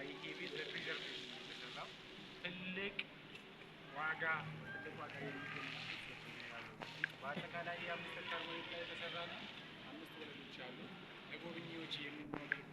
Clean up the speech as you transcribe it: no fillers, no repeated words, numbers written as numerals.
ይሄ ቤት ለ preservation ነው የተሰራው። ትልቅ ዋጋ ትልቅ ዋጋ የሚገኝ ያለው በአጠቃላይ የ5 ሄክታር መሬት ላይ የተሰራ ነው። 5 ወለሎች አሉ። ለጎብኚዎች የምናደርገው